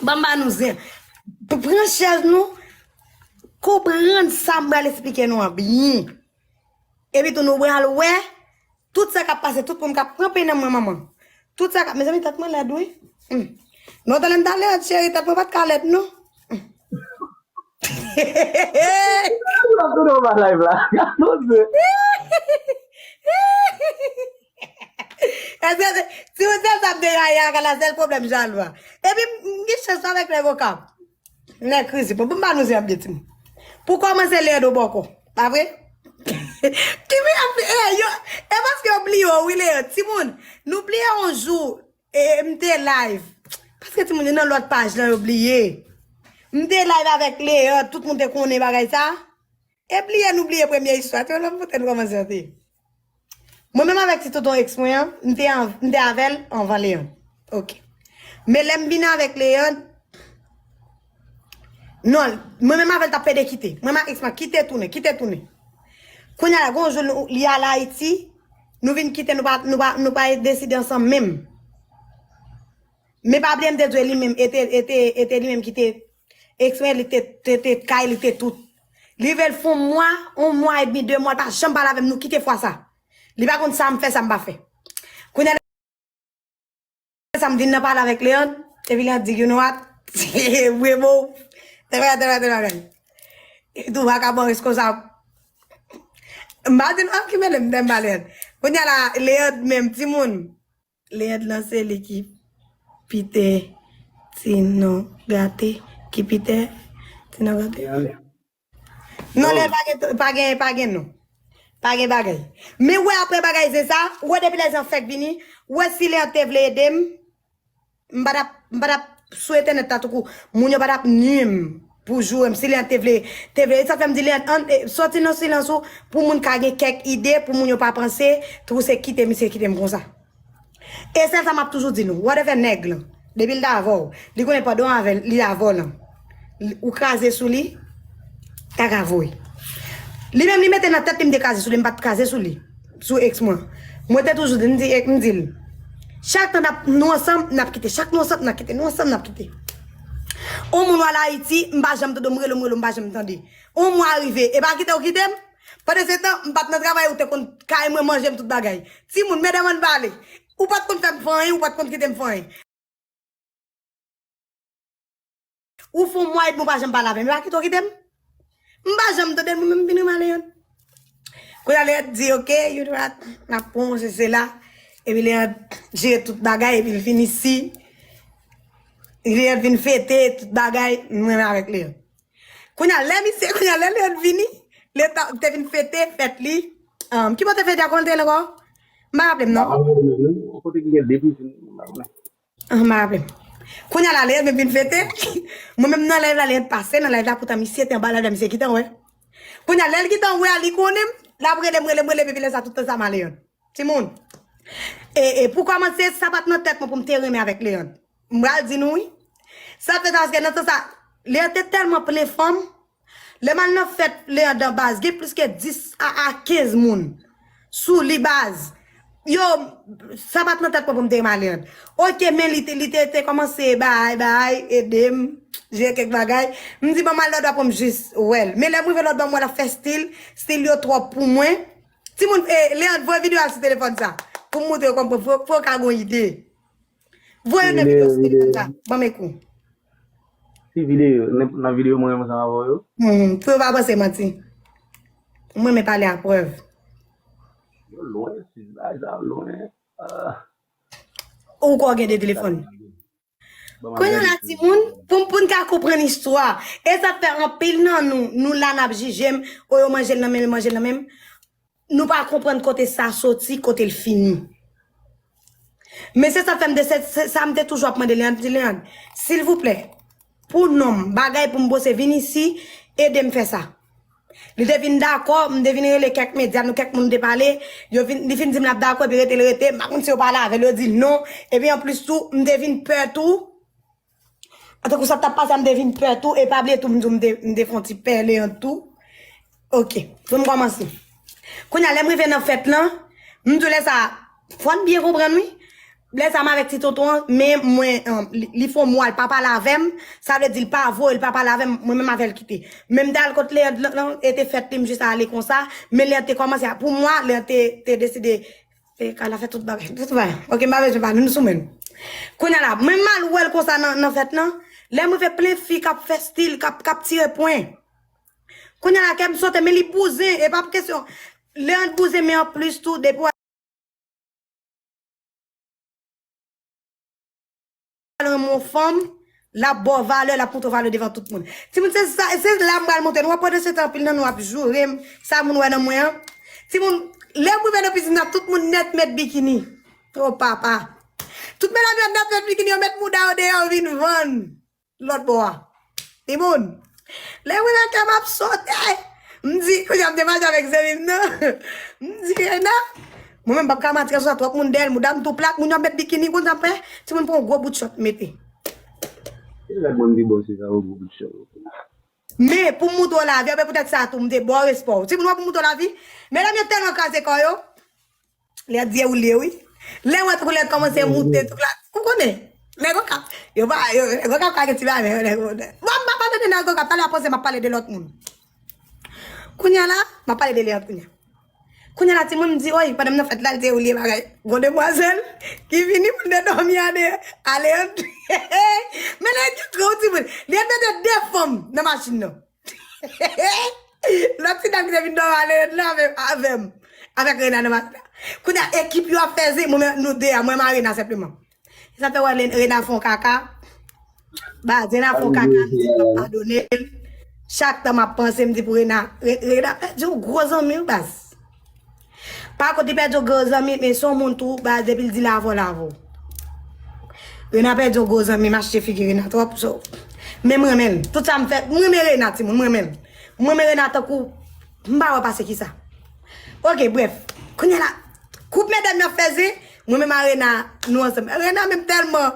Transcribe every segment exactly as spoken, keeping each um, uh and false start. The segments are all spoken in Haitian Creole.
Ban m ba nou zen. P- Pran chèz nou, konprann sa m pral esplike nou an byen. Epi tou nou pral wè, tout sa k ap pase, tout moun k ap pran peni nan men manman. Tout sa k ap, mezanmi, tèt mwen lèd, wi. Hmm. Non, tande m ta lèd, cheri, tèt mwen pa t ka lèd, non. Ap tounen anba live la. Gad Bondye. Èske se, si yon sèl sa m te rayi a, gad la sèl pwoblèm jalou a. Epi, m m gen chans avèk nèg Okap. Nèg krizi. Bon, bon, ba nou se ap byen, timoun. Pou kòmanse, Leandro bòkò. Pa vre? Ki vin ap, eh, yo, e paske yo bliye w, wi, Leandro. Timoun, nou bliye yon jou, e, m te live. Paske timoun yo nan lòt paj lan, yo bliye. M te live avèk Leandro, tout moun te konnen bagay sa. E bliye nou bliye premye istwa. Te lòt kote nou kòmanse an te. Mwen menm avèk ti tonton ex mwen an, m te an- m te avè l anvan Leandro. Ok. Men lè m vin avèk Leandro, non, mwen menm avè l t ap pede kite. Mwen menm ak ex mwen, kite tounen, kite tounen. Kounye a la, gon jou nou- li al Ayiti, nou vin kite, nou pa, nou pa, nou pa deside ansanm menm. Men pa bliye m te di w li menm, e te, e te, e te li menm ki te ex mwen, li te, te, te kay, li te tout. Li rive l fè yon mwa, yon mwa edmi, de mwa, l pa janm pale avè m, nou kite fwa sa. Li pa konn sa m fè, sa m pa fè. Kounye a, sa m vin nan pale avèk Leandro, epi Leandro di, you know what? Vre bon. Tèl bagay, tèl bagay, tèl bagay. Epi tou, vakabon reskonsab. M pa di l pa ki mele m, m pa Leandro. Kounye a la, Leandro menm, timoun. Leandro lan se li ki pite, ti non gate, ki pite, ti non gate. Non, Leandro pa gen, pa gen, pa gen non. Pa gen bagay. Men wè apre bagay zen sa, wè depi lè zen fèk vini, wè si Leandro te vle ede m, m pa t ap, m pa t ap sou entènèt la toukou. Moun yo pa t ap nwi m pou joure m. Si Leandro te vle, te vle. E sa fè m di Leandro, ann, e, sòti nan silans ou, pou moun ka gen kèk ide, pou moun yo pa panse, toukou se kite misye kite m konsa. E sèl sa m ap toujou di nou, whatever nèg lan, depi l ta avè w, li konnen pandan w avè l, li avè w lan, li- ou kraze sou li, ta ka voye. Li menm, li mete nan tèt li m te kraze sou li, m pa t kraze sou li, sou ex mwen. Mwen te toujou di, m di, m di l, chak tan n ap, nou ansanm, n ap kite, chak nou ansanm, n ap kite, nou ansanm, n ap kite. On moun w al Ayiti, m pa janm tande w, m rele w, m rele w, m pa janm tande. On mwa rive, e pa kite w kite m? Pandan se tan, m pa t nan travay, ou te konn kay mwen, manje m, tout bagay. Timoun, medam, ann pale. Ou pa t konn fè m fè anyen, ou pa t konn kite m fè anyen. Ou fè yon mwa edmi, ou pa janm pale avè m, e pa kite w kite m? M pa janm tande l, mwen menm vin renmen Leandro. Kounye a Leandro di, ok, you know what, n ap pran se, se la. Epi Leandro jere tout bagay, epi l vin isi. Leandro vin fete, tout bagay, m renmen avèk Leandro. Kounye a, lè misye, kounye a, lè Leandro vini, Leandro te vin fete fèt li. Um, ki bò te fete a, kòman te rele ankò? M pa raple m non. Kote ki gen de prizon, m pa konnen. Ah, m pa raple m. Kounye a la, Leandro vin fete. Mwen menm nan live la, Leandro pase nan live la, poutan misye te anba live la, misye kite m wè. Kounye a, lè l kite m wè a, li konnen m, l ap rele m, rele m, rele m, epi lè sa, tout tan sa, m a Leandro. Timoun. E, e pou kòmanse, sa pa t nan tèt mwen pou m te renmen avèk Leandro. M pral di nou wi. Sa fè sa paske nan tan sa, Leandro te tèlman plen fanm. Lè m al nan fèt Leandro baz, gen plis ke dis a, a kenz moun sou li baz. Yo, sa pa t nan tèt mwen pou m te renmen Leandro. Ok, men li te, li te, te kòmanse bay, bay, ede m, jere kèk bagay. M di, ban m al lòtbò pou m jis wè l. Men lè m rive lòtbò, m wè l ap fè stil, stil yo twòp pou mwen. Timoun, eh, Leandro, voye videyo a sou telefòn sa. Pou m montre yo kòman, pou, pou yo ka gon ide. Voye nan videyo sou telefòn sa. Ban m ekou. Ti videyo, nan, nan videyo mwen menm ansanm avè w yo. Hmm, pou yo pa panse manti. Mwen men pale a prèv. Yo lwen, sis bagay sa yo lwen. Ah. Ou kwè w gen de telefòn? Kounye a la, timoun, pou, pou n ka konprann istwa. E sa fè anpil nan nou, nou la n ap jije m, o yo manje l nan men m, yo manje l nan men m. Nou pa konprann kote sa soti, kote l fini. Men se sa fè m de, se, se sa m te toujou ap mande Leandro, m di, Leandro, silvouplè, pou non m, bagay pou m bwose, vin isi, ede m fè sa. Li te vin dakò, m te vin rele kèk medya, nou kèk moun te pale, yo vin, li fin di m l ap dakò, epi rete l rete, m pa konn si yo pale avè l, yo di non, epi anplis tou, m te vin pè tou, tankou sa t ap pase a, m te vin pè tou, e pa bliye tou, m di w, m te, m te fè yon ti pè Leandro tou. Ok, pou m kòmanse. Kounye a, lè m rive nan fèt lan, m di w lè sa, fò n byen konprann wi. Lè sa m avèk ti tonton an, men mwen, um, li, li fè yon mwa, li pa pale avè m, sa vle di li pa voye, li pa pale avè m, mwen menm avè l kite. Men m t al kot Leandre lan, lan, e te fèt li, m jis ale konsa, men Leandre te kòmanse, pou mwa, Leandre te, te deside, e, kay la fè tout bagay, tout bagay. Ok, m pa bezwen pale, nou sou men. Kounye a la, mwen m al wè l konsa nan, nan fèt lan, lè m rive plen fi k ap fè stil, k ap, k ap tire pwen. Kounye a la, kè m sote, men li bouzen, e pa kesyon, Leandre bouzen, men anplis tou, depi w al renmen yon fanm, l ap ba w valè, l ap montre w valè devan tout moun. Timoun, se sa, se la m pral montre nou. W ap pandan se tan, anpil nan nou ap joure m, sa moun wè nan mwen an. Timoun, lè m rive nan pisin nan, tout moun nèt met bikini. O papa. Tout medam yo nèt met bikini, yo met mouda yo deyò, yo vin vann lòt bò a. Timoun, lè m rive kè m ap sote, m di, kounye a m te mache avèk zanmi m nan. M di, Rena, mwen menm m p ap ka manti sou sa, twòp moun dèyè l, mouda m tou plat, moun yo ap met bikini, konn sa m fè? Timoun pran yon gwo bout chòt mete. E lè moun di bon, se sa yon gwo bout chòt. Men, pou m montre w lavi, a, poutèt sa tou, m te ba w respè w. Timoun, wè pou m montre w lavi, medam yo tèlman kraze kò yo, Leandre di e ou li ye, wi. Lè w wè tou Leandre kòmanse moute, tou la, ou konnen. Nèg Okap, yo pa, yo, nèg Okap ka gen ti bagay, men yo nèg, bon, m pa pale de nèg Okap, talè a panse m ap pale de lòt moun. Kounye a la, m ap pale de Leandre kounye a. Kounye a la, timoun m di, oy, pandan m nan fèt la, l di e ou li ye bagay. Gon demwazèl ki vini pou l te dòmi a de, a Leandre. Men Leandre ki trè, timoun. Leandre mete de fanm nan machin nan. Lòt ti dam ki te vin dòmi a Leandre la avè, avè m, avèk Rena nan maten an. Kounye a, ekip yo ap fè zen, mwen menm nou de a, mwen m a Rena senpleman. Sa fè wè Len-, Rena fè yon kaka. Baz, Rena fè yon kaka, m di m p ap padone l. Chak tan m ap panse, m di pou Rena, Re-, Rena pèdi yon gwo zanmi, wi, baz. Pa kont li pèdi yon gwo zanmi, men se yon moun tou, baz, depi l di l avè w, l avè w. Rena pèdi yon gwo zanmi, m achte figi Rena twòp, so. Men m renmen l. Tout sa m fè, m renmen Rena, timoun, m renmen l. M renmen Rena tankou, m pa wè pase kisa. Ok, brèf. Kounye a la, koup medam nan fè zen, mwen menm a Rena, nou ansanm. Rena menm tèlman,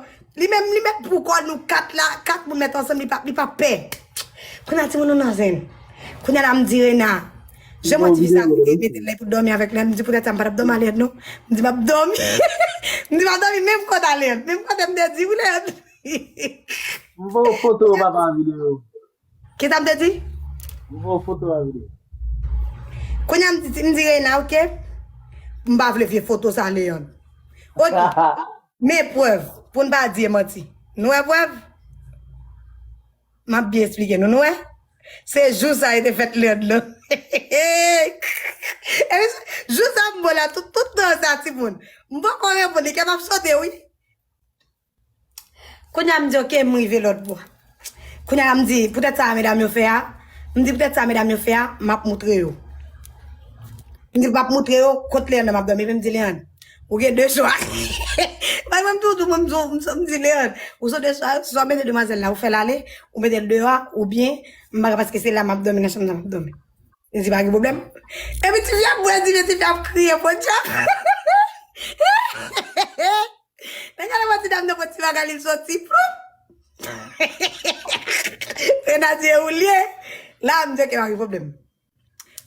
li menm, li mèt pou kò nou kat la, kat moun mèt ansanm, li pa, li pa pè. Kounye a timoun nou nan zen. Kounye a la m di Rena, jan mwen ti fi sa mete l la pou dòmi avèk li, m di poutèt sa m pa t ap dòmi a Leandre non. M di m ap dòmi. M di m ap dòmi menm kote a Leandre, menm kote m te di wi Leandre. M voye foto papa videyo. Kisa m te di? M voye foto a videyo. Kounye a m di, m di Rena, ok? M pa vle vye foto sa Leandre. Ok. Men prèv, pou n pa di e manti. Nou wè prèv? M ap byen esplike nou, nou wè? Se jou sa yo te fèt Leandre lan. Epi jou sa m bo la tout, tout tan sa timoun. M poko reponn li, kè m ap sote wi. Kounye a m di, ok, m rive lòt bò. Kounye a m di, poutèt sa medam yo fè a, m di, poutèt sa medam yo fè a, m ap moutre yo. M di, m ap moutre yo kot Leandre m ap dòmi, epi m di, Leandre, ou gen de chwa. Paske mwen m toujou, mwen m toujou, m di, Leandre, ou se de chwa, swa mete demwazèl la, ou fè l ale, ou mete l deyò a, oubyen, m pa ka paske se la m ap dòmi, nan chanm nan m ap dòmi. Li di, pa gen pwoblèm. Epi ti fi ap bwè dife, ti fi ap kriye, podyab. Nèg la lè ti dam nan pran ti bagay li soti, ploup. Rena di e ou l ye. La, m di, ok, pa gen pwoblèm.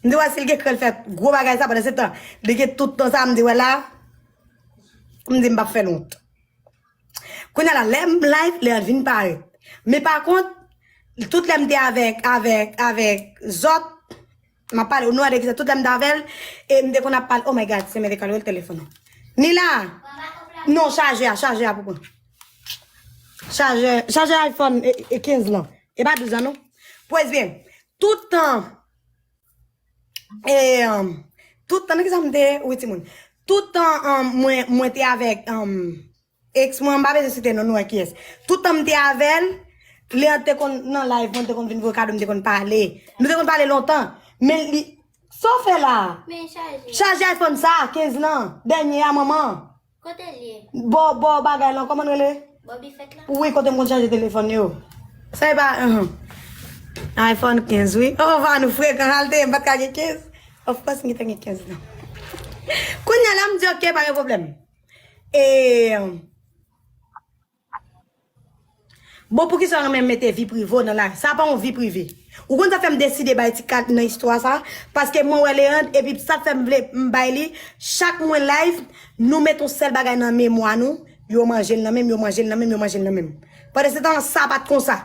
M di, wè, si l gen kran l fè gwo bagay sa, pandan se tan, li gen tout tan sa, m di, wè la, m di, m p ap fè l wont. Kounye a la, lè m live, Leandre vin parèt. Men pa kont, tout lè m te avèk, avèk, avèk zòt, m ap pale, nou wè de kisa, tout lè m t avè l, e m te konn ap pale, oh my God, se mete kal wè l telefòn nan. Ni la? Non, chajè a, chajè a pou pran. Chajè, chajè iPhone e, e kenz lan. E pa douz lan, non. Pwèz byen. Tout tan, e, um, tout tan, nan kisa m te ye? Wi, timoun. Tout tan, um, mwen, mwen te avèk, um, Ex mwen, m pa bezwen site non, nou wè kiyès. Tout tan m te avè l, Leandre te konn nan live mwen, te konn vin voye kado, m te konn pale. Nou te konn pale lontan. Men li, sa w fè la? Men chaje. Chaje iPhone sa, kenz lan, dènye a, manman. Kote l ye? Bò, bò bagay lan, kòman l rele? Bò bifèt lan? Wi, kote m konn chaje telefòn yo. Sa e pa, uhum. iPhone kenz, wi. Oh, va nou frekan, al te, m pa t ka gen kenz. Of course, m gentan gen kenz lan. Kounye a la, m di, ok, pa gen pwoblèm. E, bon, poukisa w renmen mete vi prive w nan live? Sa pa yon vi prive. Ou konn sa fè m deside bay ti kat nan istwa sa? Paske mwen wè Leandre, epi sa fè m vle m bay li, chak mwen live, nou met yon sèl bagay nan memwa nou, Yo manje l nan men m, yo manje l nan men m, yo manje l nan men m. Pandan se tan an, sa pa t konsa.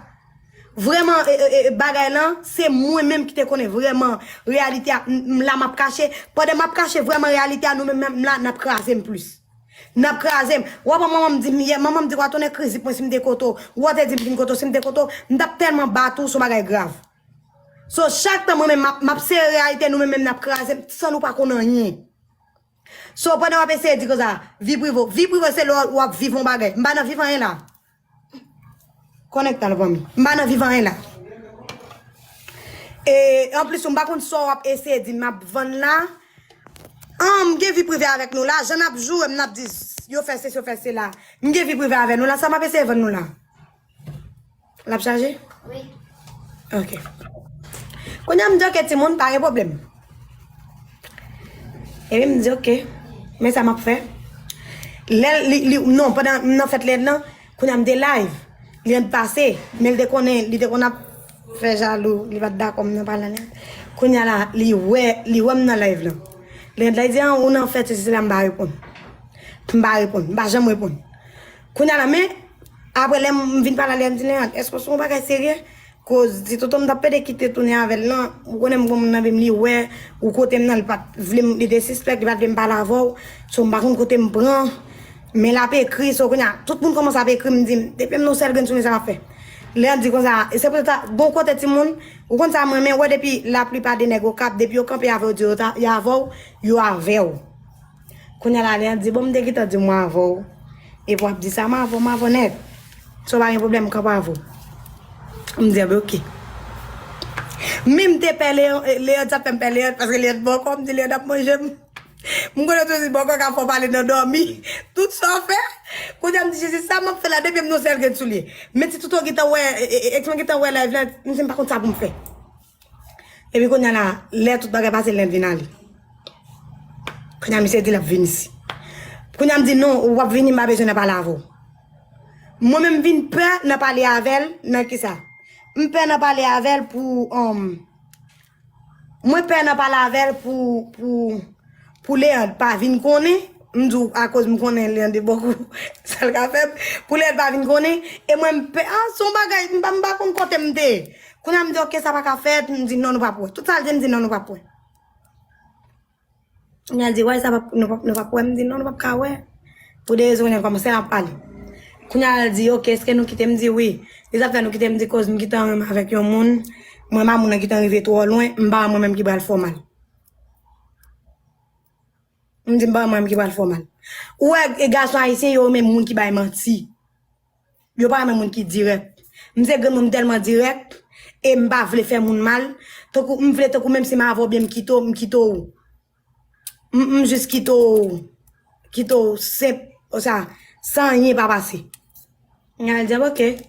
Vrèman, e, e, e, bagay lan, se mwen menm ki te konnen vrèman reyalite a. M, m la, m ap kache. Pandan m ap kache vrèman reyalite a, nou menm, menm la, n ap kraze m plis. N ap kraze m. W ap wè manman m di m yè, manman m di, "Wa tonè krizip mwen si m te kote w." W ap te di m vin kote w, si m te kote w, m t ap tèlman bat ou, se yon bagay grav. So, chak tan mwen menm, m ap, m ap sere reyalite, nou menm menm, n ap kraze m, san nou pa konn anyen. So, pandan w ap eseye di konsa, vi prive w, vi prive w se lè w ap viv yon bagay. M pa nan viv anyen la. Konèkte al, fanmi. M pa nan viv anyen la. E, anplis, m pa konn sa w ap eseye di m ap vann la. An, m gen vi prive avèk nou la. Jan n ap joure m, n ap di, yo fè sesi, yo fè sela. M gen vi prive avèk nou la. Sa m ap eseye vann nou la. L ap chaje? Wi. Ok. Kounye a m di, "Ok, timoun, pa gen pwoblèm." Epi m di, "Ok, men sa m ap fè." Lè li, li, non, pandan m nan fèt Leandre lan, kounye a m te live. Leandre pase, men li te konnen, li te konn ap fè jalou, li pa t dakò m nan pale a Leandre. Kounye a la, li wè, li wè m nan live lan. Leandre la, li di, "An, ou nan fèt, sesi, sela," m pa reponn. M pa reponn, m pa janm reponn. Kounye a la, men, apre lè m vin pale a Leandre, m di, "Leandre, èske w se yon bagay serye?" Koz, si Toto m t ap pede kite tounen avè l lan, ou konnen m gon moun nan vi m, li wè, ou kote m nan, li pa t vle m, li te sispèk, li pa t vle m pale avè w. So, m pa konn kote m pran. Men l ap ekri, so kounye a, tout moun kòmanse ap ekri, m di, "Depi m nan yon sèl grenn soulye, sa m ap fè?" Leandre di konsa, e se poutèt sa, bon kote timoun, ou konn sa m renmen, wè depi laplipa de nèg Okap, depi yo kanpe avè w, di yo ta, y avè w, yo avè w. Kounye a la, Leandre di, "Bon, m te gentan di mwen avè w. Epi w ap di sa, m avè w, m avè w nèt. So, pa gen pwoblèm, m kanpe avè w." M di, "Anben, ok." Men m te pè Leandre, Leandre, sa fè m pè Leandre, paske Leandre bòkò, m di, "Leandre ap manje m." M konnen toujou di bòkò ka fè w pale nan dòmi. Tout sa w fè, kounye a m di, "Jezi, sa m ap fè la, depi m nan yon sèl grenn soulye." Men ti Toto gentan wè, e, e, e, èks mwen gentan wè live la, m di, "M pa konn sa pou m fè." Epi kounye a la, lè tout bagay pase, Leandre vin ale. Kounye a, misye di l ap vin isi. Kounye a, m di, "Non, w ap vini, m pa bezwen nan pale avè w." Mwen menm, m vin pè nan pale avè l, nan kisa? M pè nan pale avè l pou, um, mwen pè nan pale avè l pou, pou, pou Leandre pa vin konnen, m di w akoz m konnen Leandre bòkò, sa l ka fè m, pou Leandre pa vin konnen, e mwen m pè, ah, se yon bagay, m pa, m pa konn kote m te ye. Kounye a m di, "Ok, sa pa ka fèt," m di, "Non, nou p ap wè." Tout sa l di, m di, "Non, nou p ap wè." Kounye a l di, "Wè, sa p ap, nou p ap, nou p ap wè," m di, "Non, nou p ap ka wè." Pou de rezon, kounye a l kòmanse ap pale. Kounye a l di, "Ok, èske nou kite?" M di, "Wi." Li t ap fè nou kite, m di, "Koz m gentan renmen avèk yon moun, mwen, ma moun nan gentan rive twò lwen, m pa wè mwen menm ki pral fè w mal." M di, "M pa wè mwen menm ki pral fè w mal." Ou wè, e gason ayisyen, yo renmen moun ki bay manti. Yo pa renmen moun ki dirèk. M se granmoun, m tèlman dirèk, e m pa vle fè moun mal. Tankou, m vle, tankou, menm si m avè w byen, m kite w, m kite w. M, m jis kite w, kite w senp, konsa, san anyen pa pase. Kounye a l di, "Ok."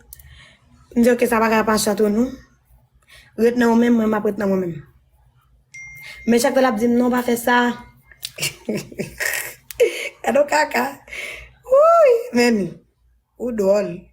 M di, "Ok, sa pa ka pase ant nou. Ret nan ou menm, mwen, m ap ret nan mwen menm." Men chak tan l ap di m, "Non, pa fè sa." Gade yon kaka. Wouy, men, ou dwòl.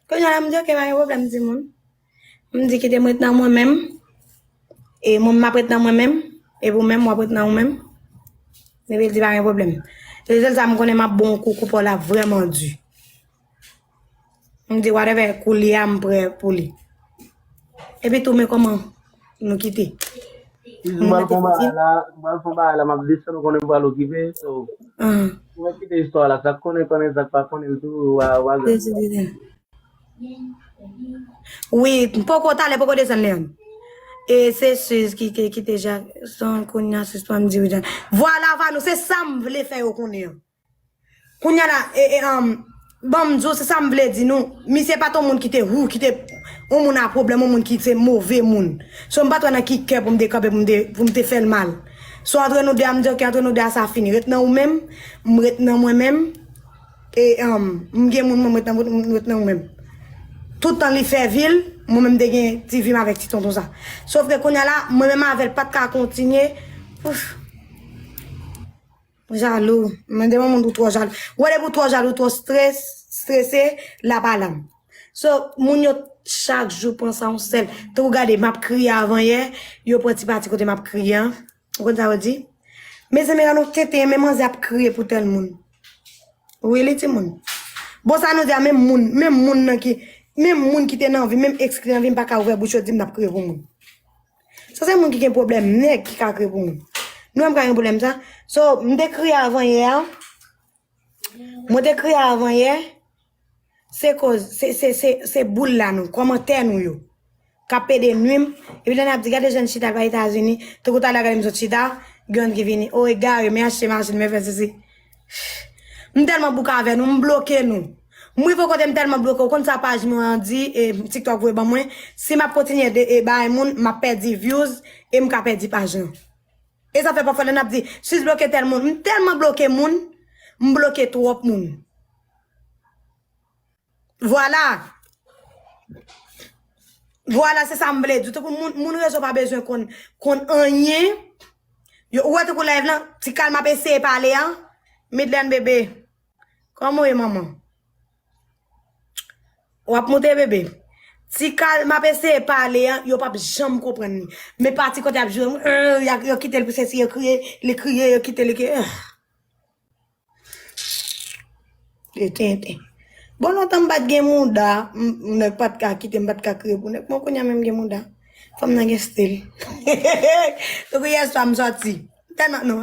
Kounye a la, m di, "Ok, pa gen pwoblèm, timoun." M di, "Kite m ret nan mwen menm. E mwen, m ap ret nan mwen menm. Epi ou menm, w ap ret nan ou menm." Epi l di, "Pa gen pwoblèm." Se sèl sa m konnen, m ap ba w yon kou, kou pa w la vrèman di. M di, "Whatever, koulye a, m prè pou li." Epi tou, men kòman nou kite. M pral fon bagay la, m pral fon bagay la, m ap desann, ou konnen m pral okipe, so, mwen kite istwa la, sa k konnen, konnen, sa k pa konnen, l tou, wa, wa, gade. Wi, poko talè, poko desann, Leandre. E se Suze ki, ki, ki te ja, son kounye a, sispann di wi, Jan. Vwala, Vanou, se sa m vle fè yo konnen an. Kounye a la, e, e, um, ban m di w, se sa m vle di nou. Misye pa t yon moun ki te wou, ki te yon moun a pwoblèm, yon moun ki se move moun. So, m pa t wè nan ki kè pou m te kanpe, pou m te, pou m te fè l mal. So, antre nou de a, m di, "Ok, antre nou de a, sa fini. Ret nan ou menm, m ret nan mwen menm. E, um, m gen moun, mwen, m ret nan, m ret nan ou menm." Tout tan li fè vi l, mwen menm te gen ti vi m avèk ti tonton sa. Sof ke kounye a la, mwen menm avè l pa t ka kontinye. Ouf. Jalou. Mwen devan moun ou twò jalou. Ou wè depi ou twò jalou, ou twò stres, strese, l ap ale. So, moun yo chak jou pran sa yon sèl. Tankou gade, m ap kriye avan yè, yo pran ti pati kote m ap kriye an. Ou konn sa yo di? Mezanmi, la nou tenten, men manzè ap kriye pou tèl moun. Wi, li timoun. Bon, sa nou di a, menm moun, menm moun nan ki, menm moun ki te nan vi, menm eks ki te nan vi, m pa ka ouvè bouch yo di m n ap kriye pou moun. Sa se moun ki gen pwoblèm nèg ki ka kriye pou moun. Nou wè m ka gen pwoblèm sa. So, m te kriye avan yè a. Mwen te kriye avan yè. Se koz, se, se, se, se boul la nou, kòmantè nou yo. K ap pede nwi m. Epi lè n ap di, gade jan Chita al pa Etazini, tankou talè gade m sot Chita, gen youn ki vini, o egare, men achte machin, men fè sesi. M tèlman bouke avè nou, m bloke nou. M rive kote m tèlman bloke, ou konn sa paj mwen an di, e, TikTok voye ban mwen, si m ap kontinye de, e, bay moun, m ap pèdi views, e m ka pèdi paj lan. E sa fè pafwa lè n ap di, sis bloke tèl moun, m tèlman bloke moun, m bloke twòp moun. Vwala. Vwala, se sa m vle di. Tankou moun, moun rezo pa bezwen konn, konn anyen. Yo, ou wè tankou live lan, ti kal m ap eseye pale an. Midland bebe. Kòman w ye, manman? W ap moute, bebe. Ti kal m ap eseye pale an, yo p ap janm konprann li. Men pati kote y ap jwe, euh, y a- yo kite l pou sesi, yo kriye, li kriye, yo kite li kriye. E tenten. Bon, lontan m pa t gen mouda, m- m- nèg pa t ka kite m, pa t ka kriye pou nèg. Bon, kounye a menm gen mouda. Fanm nan gen stil. Tankou yèswa m sòti. Tèlman, non,